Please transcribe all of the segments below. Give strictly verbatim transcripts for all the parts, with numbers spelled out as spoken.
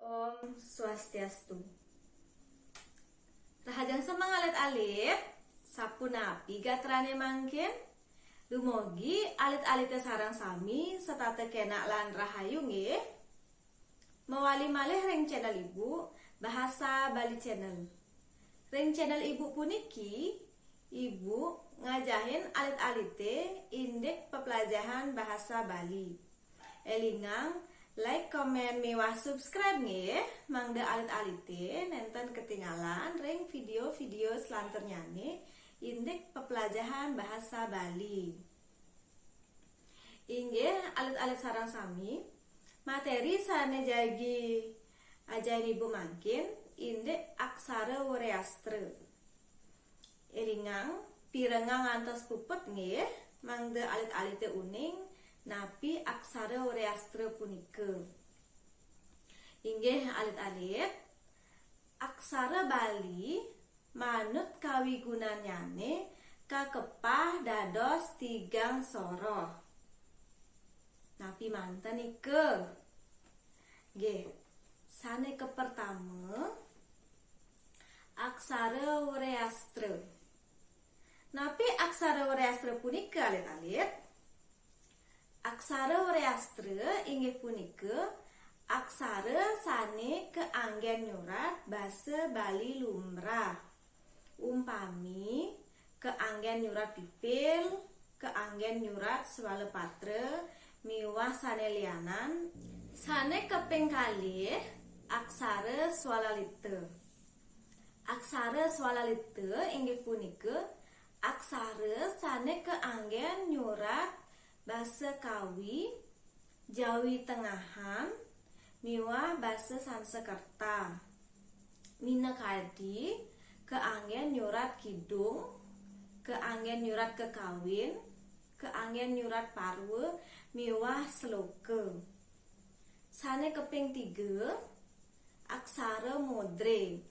Om Swastiastu. Rahajeng semeng alit-alit, sapunapi gatrane mangkin? Dumugi alit-alite sareng sami setata kenak lan rahayu nggih. Mawali malih ring channel Ibu, Bahasa Bali Channel. Ring channel Ibu puniki, Ibu ngajahin alit-alite indik peplajahan bahasa Bali. Elingang, like, komen, miwah subscribe nggih, mangda alit-alite nenten ketinggalan ring video-video selanturnyane indik peplajahan bahasa Bali. Inggih, alit-alit sareng sami, materi sane jagi ajahin Ibu mangkin indik aksara Wreastra. Elingang, pirengang ngantos puput nggih, mangda alit-alite uning napi aksara Wreastra punika. Inggih alit-alit, aksara Bali manut kawigunannyane kakepah dados tigang soroh. Napi manten nika? Nggih, sane kapertama, aksara Wreastra. Napi aksara Wreastra punika, alit-alit? Aksara Wreastra inggih punika aksara sane kaanggen nyurat basa Bali lumrah. Umpami, kaanggen nyurat pipil, kaanggen nyurat swalapatra, miwah sane lianan. Sane kaping kalih, aksara swalalita. Aksara swalalita inggih punika aksara sane kaanggen nyurat basa Kawi, Jawi Tengahan, miwah basa Sansekerta. Minakadi, kaanggen nyurat kidung, kaanggen nyurat kakawin, kaanggen nyurat parwa, miwah sloka. Sane kaping tiga, aksara modre.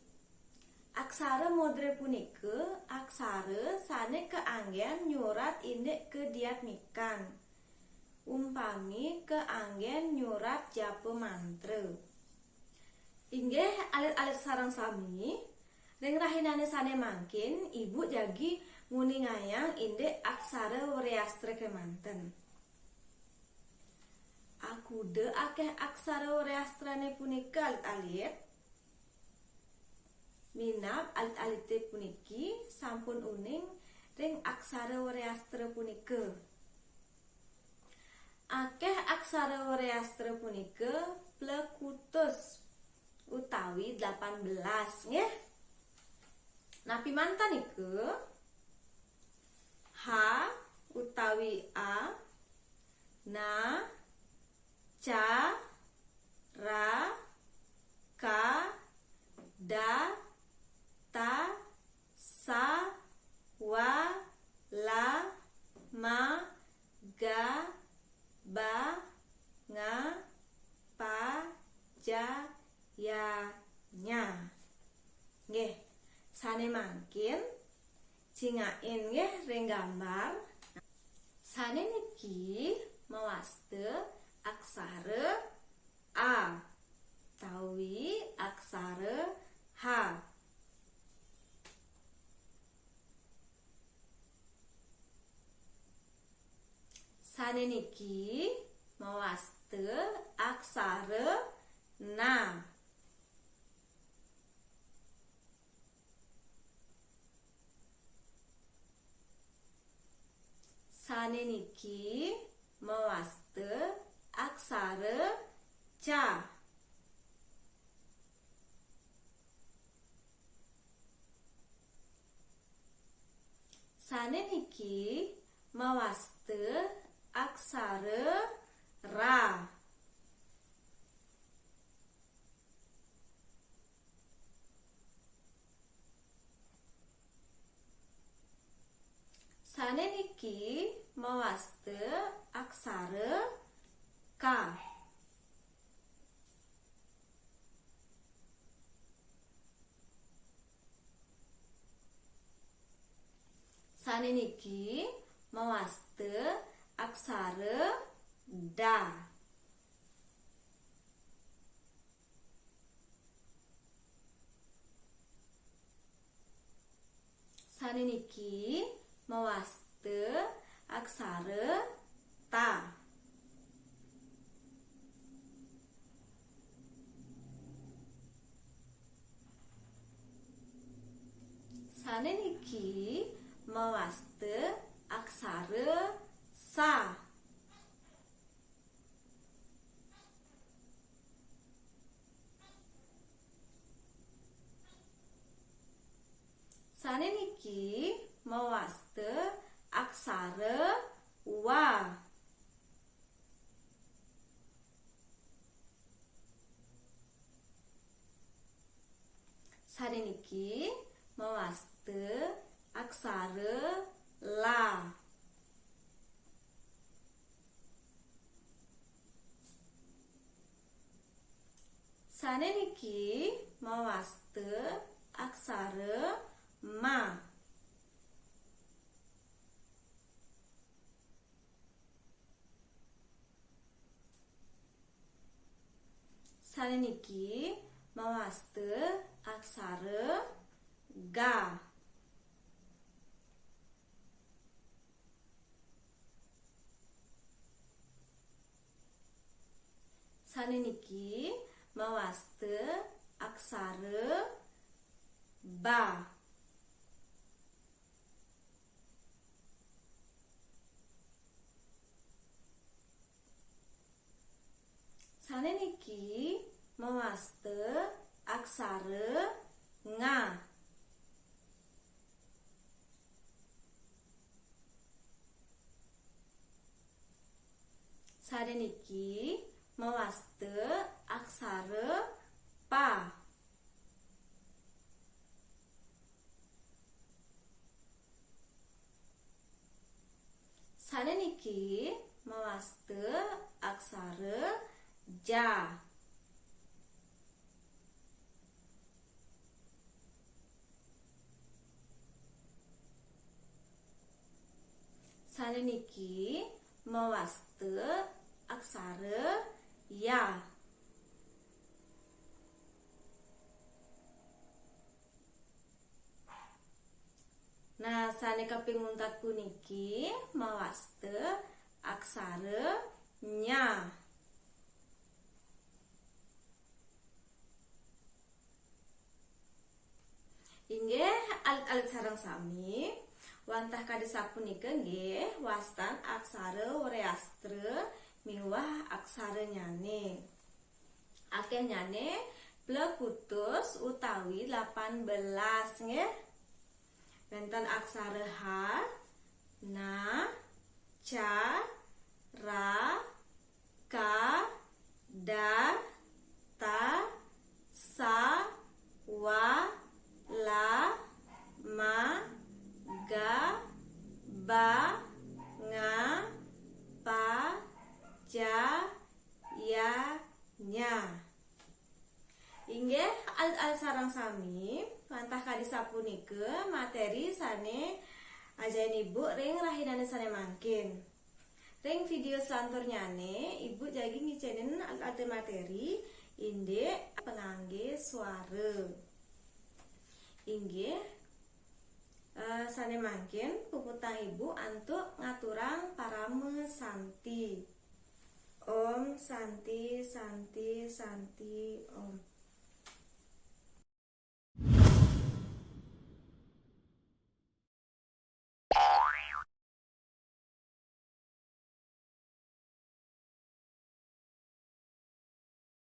Aksara modre punika aksara sane kaanggen nyurat indik kadiatmikan. Umpami kaanggen nyurat japa mantra. Inggih alit-alit sareng sami, ring rahinane sane mangkin Ibu jagi nguningayang indik aksara Wreastra kemanten. Akuda akeh aksara Wreastrane punika alit-alit. Minab alit-alite puniki sampun uning ring aksara Wreastra punika. Akeh aksara Wreastra punika plekutus utawi delapan belas, nggih. Napi manten nika? Ha utawi a, na, ca, ra, ka, da, ta, sa, wa, la, ma, ga, ba, nga, pa, ja, ya, nya. Nggih, sane mangkin cingakin nggih ring gambar. Sane niki mawasta aksara A utawi aksara H. Sane niki mawasta aksara Na. Sane niki mawasta aksara Ca. Sane niki mawasta aksara Ra. Sane niki mawasta aksara Ka. Sane niki mawasta aksara Da. Sané niki mawaste aksara ta. Sané niki mawaste aksara sa. Sané niki mawaste aksara wa. Sané niki mawaste aksara la. Sané niki mawaste aksara ma. Sané niki mawaste aksara ga. Sané niki mawaste aksara ba. Sané niki mawaste aksara nga. Sané niki mawaste aksara pa. Sané niki mawaste aksara ja. Sané niki mawaste aksara ya. Nah, sané kaping untat puniki mawaste aksara nya. Inggih, alit-alit sareng sami, wantah kadi sapunika nggih wastan aksara Wreastra miwah aksara nyané. Akéhnyané plekutus utawi delapan belas nggih. Wénten aksara ha, na, ca, ra, ka, da, ta, sa, wa, la, ma, ga, ba, nga, pa, ja, ya, nya. Inggih, alit-alit sareng sami, wantah kadi sapunika materi sané ajahin Ibu ring rahinané sané mangkin. Ring vidéo selanturnyané, Ibu jagi ngicénin alit-alit materi indik panganggé suara. Inggih, eh, sané mangkin puputang Ibu antuk ngaturang parama santi. Om Santi, Santi, Santi, Om.